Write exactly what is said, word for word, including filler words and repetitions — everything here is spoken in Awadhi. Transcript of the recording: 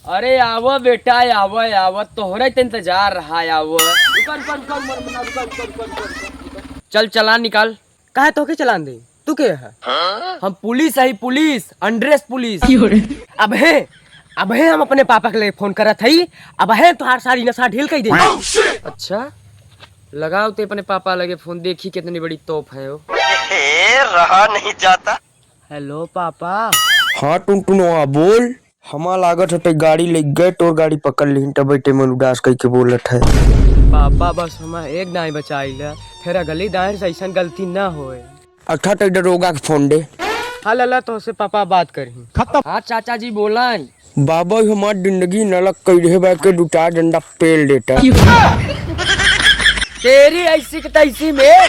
अरे आवा बेटा, आवा, आवा, तोहरे त इंतजार रहा, आवा। रुका, रुका, रुका, रुका, रुका, रुका, रुका, रुका, रुका। चल, चलान निकाल। काहे तोहके चलान दे? तू के है? हम पुलिस हई, पुलिस, अनड्रेस पुलिस। अबहे, अबहे हम अपने पापा के लिए फोन करत हई। अबहे तोहार सारी नशा ढील कई दे। अच्छा, लगाओ ते अपने पापा लगे फोन, देखी कितनी बड़ी तोप है वो। ए, रहा नहीं जाता। हेलो पापा। हाँ टुनटुनवा, बोल। हमा लागत हटे गाड़ी लग गए, तोर गाड़ी पकड़ लिहिन, तब बैठे मन उदास कई के बोलत है। पापा, बस हमा एक दाई बचाई ला, फिर अगली दाई से ऐसन गलती ना होए। अच्छा, तो दरोगा के फोन दे। हाँ लाला, तोहसे पापा बात करही। हाँ चाचा जी, बोलाई। बाबा, ई हमार जिंदगी नरक कई रहे बा, के दू चार डंडा पेल देता। तेरी ऐसी की तैसी में